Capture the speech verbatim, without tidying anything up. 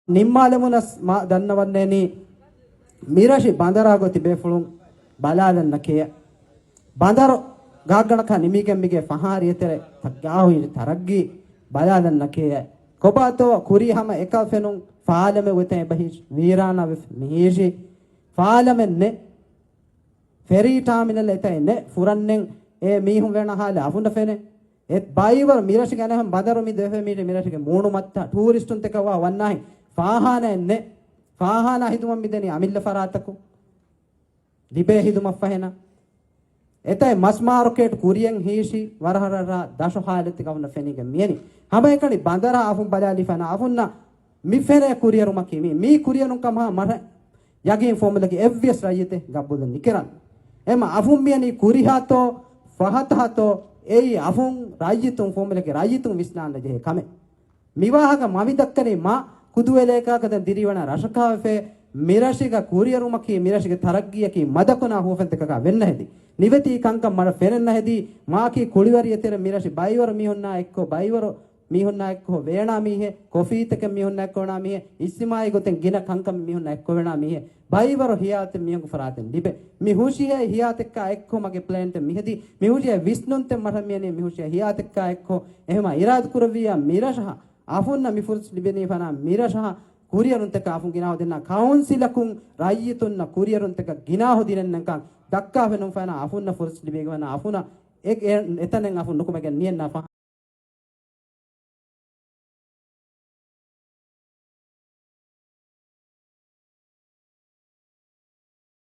ނިންމާލެމުނަސް މާ ދަންނަވަންނޭނީ، މިރަށި ބަނދަރާ ގޮތި ބޭފުޅުން ބަލާލަންނަކޭ. ބަނދަރު ގާގަނޑަކާ ނިމިގެން މިގޭ ފަހާ ރިޔެތެރެ ތައްގާހު ތަރައްގީ ބަލާލަންނަކޭ. ކޮބާތޯ ކުރީ ހަމަ އެކަ ފެނުން ފާލަމެއް އޮތަ އެބަހި ވީރާނާ ވެފަ މިހީށި ފާލަމެއް ނެ. ފެރީ ޓާމިނަލް އެތައް ނެ ފުރަންނެން އެ މީހުން ވެނަ ހާލެ އަފުން ފެނެ. އެ ބައިވަރު މިރަށިގެ އަނެހަން ބަނދަރު މި ދެފެ މީޓި މިރަށިގެ މޫނު މައްތާ ޓޫރިސްޓުން ތެކަވާ ވަންނާހި ފާހާނަ އެންނެ. ފާހާނާ ހިދުމަށް މިދެނީ އަމިއްލަ ފަރާތަކު. ލިބޭ ހިދުމަށް ފަހެނަ. އެތައް މަސް މާރުކޭޓް ކުރިޔަން ހީށި ވަރަހަރަރާ ދަށު ހާލަތި ގަވުނަ ފެނިގެ މިޔަނި. ހަމައެކަނި ބަނދަރާ އަފުން ބަލާލި ފަނަ އަފުންނަ މި ފެނޭ ކުރިޔަރުމަކީ މީ، މީ ކުރިޔަރުން ކަމާ މަރަ ޔަގީން ފޯމުލަކީ އެއްވިޔަސް ރައްޔިތެ ގަބުލު ނިކެރަން. އެމަ އަފުން މިޔަނީ ކުރިހާތޯ، ފަހަތަހަތޯ، އެއީ އަފުން ރައްޔިތުން ފޯމުލަކީ ރައްޔިތުން ވިސްނާން ޖެހޭ ކަމެއް. މިވާހަކަ މަ މި ދައްކަނީ މާ ކުދުވެލޭކާކަދަން ދިރިވަނަ ރަށަކާވެފޭ، މިރަށިގަ ކުރިޔަރުމަކީ މިރަށިގެ ތަރައްގީއަކީ މަދަކުނާ ހުވަފެންތަކަކާ ވެންނަ ހެދި. ނިވެތީ ކަންކަން މަރަށް ފެނެންނަ ހެދީ، މާކީ ކުޅިވަރިޔަތެރެ މިރަށި ބައިވަރު މީހުންނާ އެއްކޮ ބައިވަރު މީހުންނާ އެއްކޮ ވޭނާ މީހެއް، ކޮފީތަކެއް މީހުންނާ އެއްކޮ ވޭނާ މީހެއް، އިޖްތިމާއީ ގޮތެއް ގިނަ ކަންކަމެއް މީހުންނާ އެއްކޮ ވޭނާ މީހެއް، ބައިވަރު ހިޔާތެއް މީހުންގެ ފަރާތެއް ލިބެ. މި ހުށިހޭ ހިޔާތެއްކާ އެއްކޮ މަގެ ޕްލޭންތެއް މިހެދީ، މި ހުށިހޭ ވިސްނުންތެއް މަށަށް މިޔަނީ، މި ހުށިހޭ ހިޔާތެއްކާ އެއްކޮ އެހެމަ އިރާދަކުރެއްވިއްޔާ މިރަށަހަ އަފުންނަ މި ފުރުސަތު ލިބެނީ ފަނާ މިރަށަހަ ކުރިޔަރުންތަކަށް އަފުން ގިނާހު ދިންނާ ކައުންސިލަކުން ރައްޔިތުންނަށް ކުރިޔަރުންތަކަށް ގިނާހު ދިނެންނަކަން ދައްކާފެނުން ފަނާ އަފުންނަ ފުރުސަތު ލިބޭގެ ފަނާ އަފުނަ އެ، އެ، އެތަނެއް އަފުން ނުކުމެގެން ނިޔެންނާފަ.